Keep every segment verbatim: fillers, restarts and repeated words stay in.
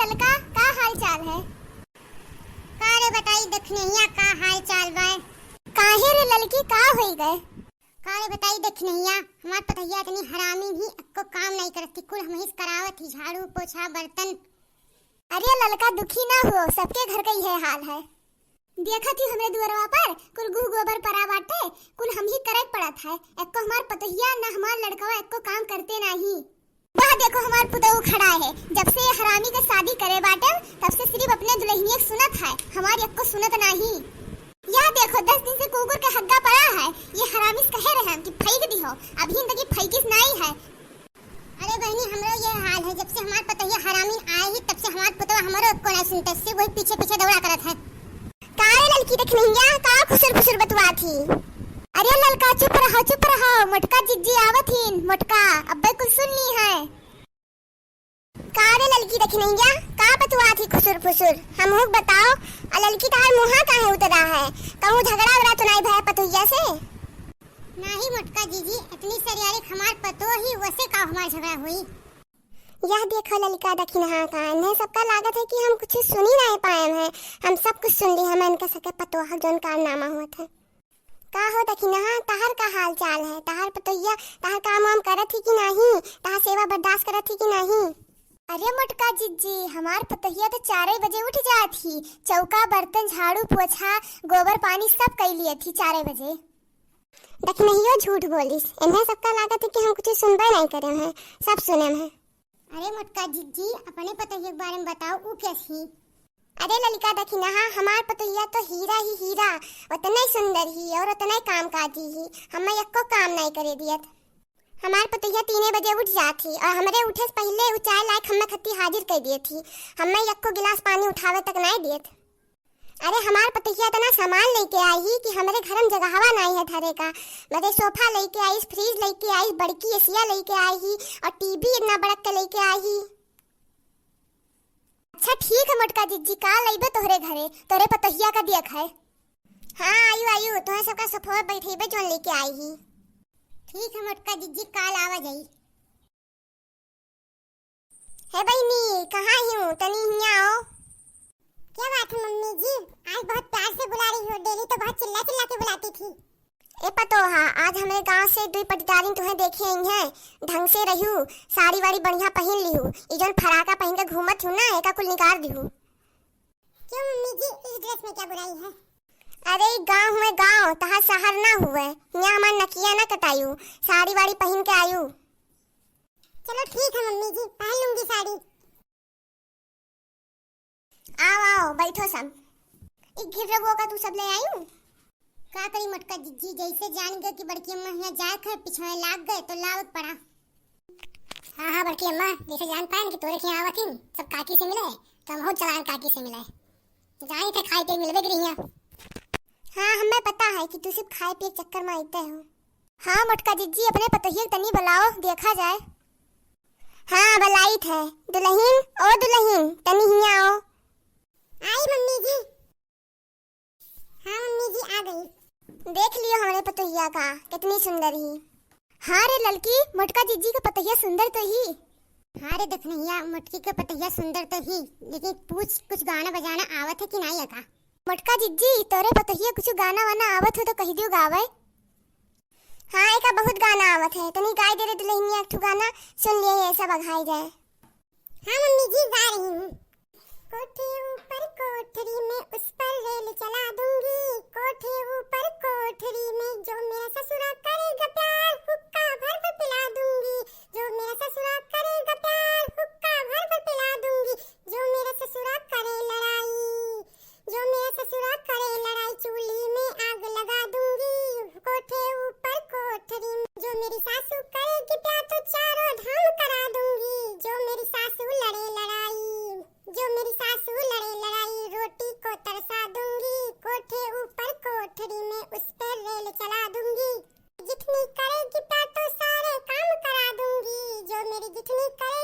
ललका, का हाल चाल है? का रे बताई दखिनहिया, का हाल चाल बा? काहे रे ललकी, का होई गए? का रे बताई दखिनहिया, हमार पतोहिया इतनी हरामी ही, एक्को काम नहीं करत थी, कुल हमहिस करावत ही, झाड़ू, पोछा, बर्तन। अरे ललका, दुखी ना हो, सबके घर का इहे हाल है। देखत ही हमरे दुअरवा पर कुल गुह गोबर परा बाटे, कुल हमही करे के पड़त है। एक्को हमार पतोहिया ना हमार लड़कवा एक्को काम करते नाही। वह देखो हमार पुतहु खड़ा है, जब से ये हरामी के शादी करे बाटे तब से सिर्फ अपने दुल्हनिया के सुनत है, हमार एक्को सुनत नाही। यह देखो दस दिन से कुकुर के हग्गा पड़ा है, ये हरामी से कहे रहे हम कि फेंक दिहो, अभी तक ये फेंकिस नाही है। अरे बहनी, हमरो ये हाल है, जब से हमार पतोहिया हरामी आए ही, तब से हमार पुतवा हमरो एक्को नहीं सुनते, सिर्फ वही पीछे पीछे दौड़ा करत है। का रे ललकी दखिनहिया, का खुसुर फुसुर बतुआ थी? अरे ललका, चुप रहो, चुप रहो, मोटका जिज्जी आवत हीन, मोटका, अब्बे कुल सुन ली है। का रे ललकी दखिनहिया, का बतुआ थी खुसुर फुसुर? हमहू के बताओ, आ ललकी तहार मुँहा काहे उतरा है? कहूँ झगड़ा उगड़ा तो नहीं भय पतोहिया से? नाही मोटका जीजी, इतनी सरियारी हमार पतोह ही, वसे का हमार झगड़ा हुई? यह देखो ललका दखिनहा का, इन्हें सबका लागत है कि हम कुछ सुनी नहीं पाए हैं, हम सब कुछ सुन ली, हम इनका सके पतोह जौन कारनामा हुआ था। का हो दखिनहा, तहार का हाल चाल है? तहार पतोहिया तहार काम वाम करत ही कि नाही? तहार सेवा बर्दाश्त करत ही कि नाही? अरे मोटका जिज्जी, हमार पतोहिया तो चारे बजे उठ जात ही, चौका बर्तन झाड़ू पोछा गोबर पानी सब कई लिए थी चारे बजे। दखिनहियो झूठ बोलिस। इन्हें सबका लागत है कि हम कुछ सुनबे नहीं करे हैं, सब सुने हैं। अरे मोटका जिज्जी, अपने पतोहिया के बारे में बताओ, ऊ कैसी? अरे ललका दखिनहा, हमार पतोहिया तो हीरा ही हीरा, उतने सुंदर ही और उतने काम काजी ही, हमें एक्को काम नहीं करे दियत। हमार पतोहिया तीने बजे उठ जात ही और हमरे उठे से पहले उ चाय लायक हमें खत्ती हाजिर कर दिए थी, हमें एक्को गिलास पानी उठावे तक नहीं दियत। अरे हमार पतोहिया इतना सामान लेके आई ही कि हमरे घर में जगहवा नहीं है धरे का। बदे सोफा लेके आईस, फ्रिज लेके आईस, बड़की एसिया लेके आई ही और टीवी इतना बड़क के लेके आई ही। अच्छा ठीक है मोटका जिज्जी, का लइबे तोहरे घरे, तोहरे पतोहिया का दियक है। हाँ आयु आयु, तोहरे सबका सोफा बैठेबे जौन लेके आई ही। ठीक है मोटका जिज्जी, काल आवा जाई। हे बहिनी, कहाँ ही हूँ? तनी हियाँ आओ। क्या बात है मम्मी जी, आज बहुत प्यार से बुला रही हो, डेली तो बहुत चिल्ला चिल्ला के बुलाती थी। ए पतोहा, आज हमरे गांव से दुई पटीदारिन तुहें देखे आई हैं, ढंग से रहू, साड़ी वाड़ी बढ़िया पहिन लिहू, ई जौन फराका पहिन के घूमत हूँ ना, एका कुल निकार दिहू। क्यों मम्मी जी, इस ड्रेस में क्या बुराई है? अरे ई गांव हुए गांव, तहार शहर ना हुए, यहाँ हमार नकिया ना कटायू, साड़ी वाड़ी पहिन के आयू। चलो ठीक है मम्मी जी, पहन लूंगी साड़ी। आओ आओ बैठो सब। ई घिर्रवो का तू सब ले आयू? का करी मोटका जिज्जी, जैसे जान गए कि बड़की अम्मा हियाँ जाए थे, पिछवे लाग गए तो लावत पड़ा। हाँ हाँ बड़की अम्मा, जैसे जान पाए कि तोरे के आवत ही सब काकी से मिले, तो हम हो चलान काकी से मिले। जाई थे खाई के मिलबे करी हियाँ। हाँ हमें पता है कि तू सिर्फ खाए पिए के चक्कर में आते हो। हाँ मोटका जिज्जी, अपने पतोहिया के तनी बुलाओ, देखा जाए। हाँ बुलाई थे। दुलहिन, ओ दुलहिन, तनी हियाँ आओ। आई मम्मी जी। हाँ मम्मी जी आ गई। देख लियो हमरे पतोहिया का, कितनी सुंदर ही। हाँ रे ललकी, मोटका जिज्जी का पतोहिया सुंदर तो ही। हाँ रे दखिनहिया, मोटकी का पतोहिया सुंदर तो ही, लेकिन पूछ कुछ गाना बजाना आवत है कि नहीं अका? मोटका जिज्जी, तोरे पतोहिया कुछ गाना वाना आवत हो तो कह दियो गावे। हाँ, एका बहुत गाना आवत है, तनी गाय दे रे दुलहिनिया एक ठो गाना, सुन लिए ये सब अघाई जाए। हाँ मम्मी जी, गा रही हूँ। कोठे ऊपर कोठरी में उस पर रेल चला दूंगी, कोठे ऊपर कोठरी में जो मेरा ससुरा करेगा प्यार, हुक्का भर भर पिला दूंगी, जो मेरा ससुरा करेगा प्यार, हुक्का भर भर पिला दूंगी, जो मेरा ससुरा करे लड़ाई, जो मेरा ससुरा करे लड़ाई, चूल्ही में आग लगा दूंगी, कोठे ऊपर कोठरी में। जो मेरी सासू करेगी प्यार तो चारों धाम करा दूंगी, जो मेरी सासू लड़े लड़ाई, जो मेरी सासू लड़े लड़ाई, रोटी को तरसा दूंगी, कोठे ऊपर कोठरी में उस पर रेल चला दूंगी। जितनी करेगी प्यार तो सारे काम करा दूंगी, जो मेरी जितनी करे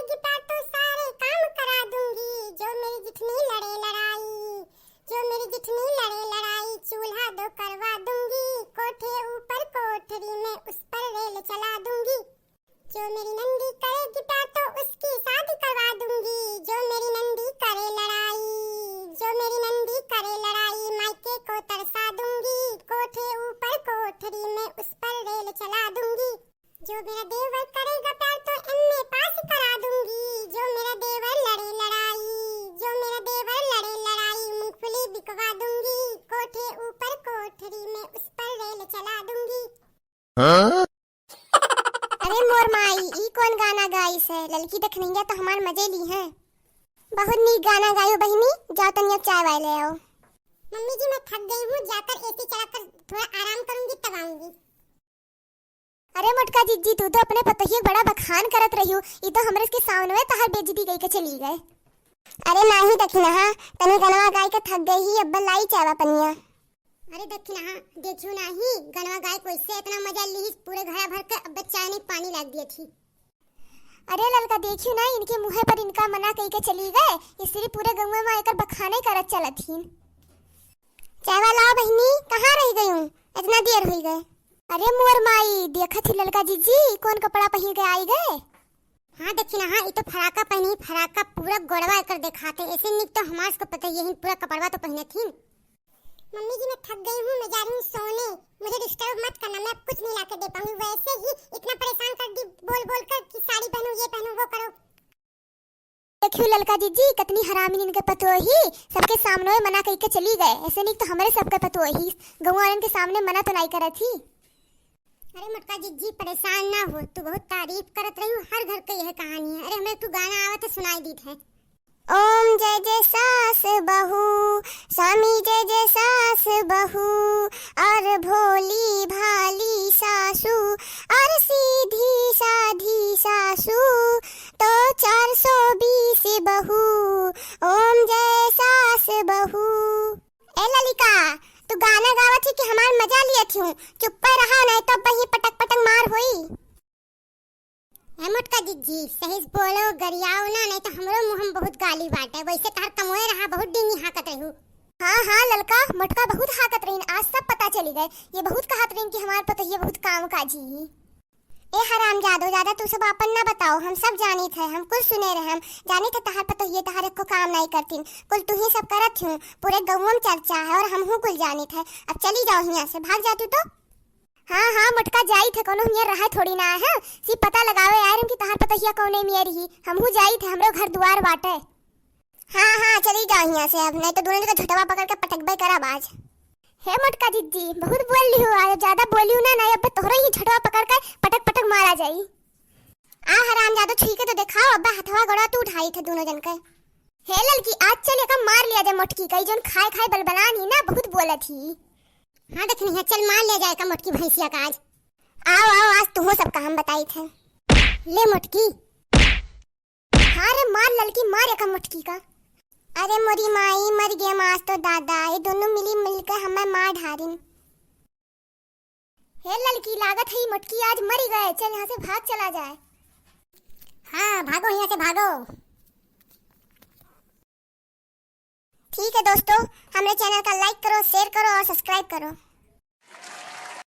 ललकी देखनैया तो हमार मजे ली है। बहुत नीक गाना गायो बहिनी, जाओ तनी अब चाय वाय ले आओ। मम्मी जी, मैं थक गई हूँ, जाकर एसी चलाकर थोड़ा आराम करूंगी, तब आऊंगी। अरे मोटका जिज्जी, तू तो अपने पतोहिया के बड़ा बखान करत रहियो, ई तो हमरे के सामने तहार बेइज्जती कई के चली गए। अरे नाही दखिनहा, तनी गनवा गाय के थक गई ही, अब लाई चावा पनिया। अरे दखिनहा, देखियो नाही, गनवा गाय कैसे इतना मजा ली, पूरे घड़ा भर के अब चाय नहीं पानी लाग दिए थी। अरे ललका, देखियो ना, इनके मुँहे पर इनका मना कई के चली गए, ये सिर्फ पूरे गौवा में एकर बखाने करत चलत ही। चाय वाला आओ बहिनी, कहाँ रह गई हूँ, इतना देर हुई गए। अरे मोर माई, देखत ही ललका जिज्जी, कौन कपड़ा पहिर के आई गए? हाँ दखिनहा, ई तो फराका पहनी, फराका पूरा गोड़वा एकर देखाते, ऐसे निक तो हमार सबके पता यही पूरा कपड़वा तो पहने थी। मम्मी जी, मैं थक गई हूँ, मैं जा रही हूँ सोने, मुझे डिस्टर्ब मत करना, मैं अब कुछ नहीं ला के दे पाऊंगी। वैसे ही इतना परेशान कर दी बोल बोल कर कि साड़ी पहनो, ये पहनो, वो करो। देखियो ललका जिज्जी, कितनी हरामी इनके पतोही, सबके सामने मना कई के चली गए। ऐसे नहीं तो हमरे सबके पतोही गौवा वालन के सामने मना तो नहीं करत ही। अरे मोटका जिज्जी, परेशान ना हो, तू बहुत तारीफ करत रही, हर घर के यह कहानी है। अरे हमें तू गाना आवत है, सुनाई दीत है। ओम जय जय सास बहू, स्वामी जय जय सास बहू, और भोली भाली सासू, और सीधी साधी सासू, तो चार सौ बीस बहू। ओम जय सास बहू। ए ललिका, तू गाना गावत ही कि हमार मजा लियत ही? चुप्पे रहा, नहीं तो अब ही पटक पटक मार होई। ए मोटका जिज्जी, सही से बोलो, गरियाओ ना, नहीं तो हमरो मुँह में बहुत गाली बाटे। वैसे तहर कमोए रहा, बहुत डींगी हाँकत रहू। हाँ, हाँ ललका, मोटका बहुत हाँकत रहीन, आज सब पता चली गए। ये बहुत कहत रहीन कि हमार पतोहिया बहुत काम काजी ही। ए हरामजादो, ज्यादा तू सब आपन ना बताओ, हम सब जानित है, हम कुल सुने रहे, हम जानित है तहार पतोहिए तहार एको काम नहीं करतीन, कुल तू ही सब करत हूँ, पूरे गौवा में चर्चा है और हमहू कुल जानित है। अब चली जाओ हियाँ से, भाग जा तू तो। हाँ, हाँ, मोटका जाई थे, कोनो हियाँ रहा थोड़ी ना है। सी पता लगावे आए रहन कि तहार पतोहिया कौने में रही। हमहू जाई थे, हमरो घर दुआर बाटे। हाँ, हाँ, चली जाओ हियाँ से अब, नहीं तो दोनों जगह झोटवा पकड़ के पटकबे करब आज। हे मोटका जिज्जी, बहुत बोल लिहू, आज ज्यादा बोलियो ना, नहीं अब तोहरो ही झोटवा पकड़ के पटक पटक मारा जाई। आ हरामजादो, छुई के तो देखाओ, अब्बा हथवा गोड़ा तू उठाई थे दोनों जन के। हे ललकी, आज चल एका मार लिया जाए मोटकी का, ई जौन खाए खाए बलबलान ही ना, बहुत बोलत ही। हाँ दखिनहा, चल मार लिया जाए का मोटकी भैंसिया का आज। आओ, आओ, आज तुहो सबका हम बताई थे। ले मोटकी। हाँ रे, मार ललकी, मार एका मोटकी का। अरे मोरी माई, मर गए आज तो दादा, ये दोनों मिली मिलकर हमें मार ढारिन। हे ललकी, लागत है ई मोटकी आज मरी गए, चल यहाँ से भाग चला जाए। हाँ, भागो यहाँ से, भागो। ठीक है दोस्तों, हमरे channel का like करो, share करो और subscribe करो।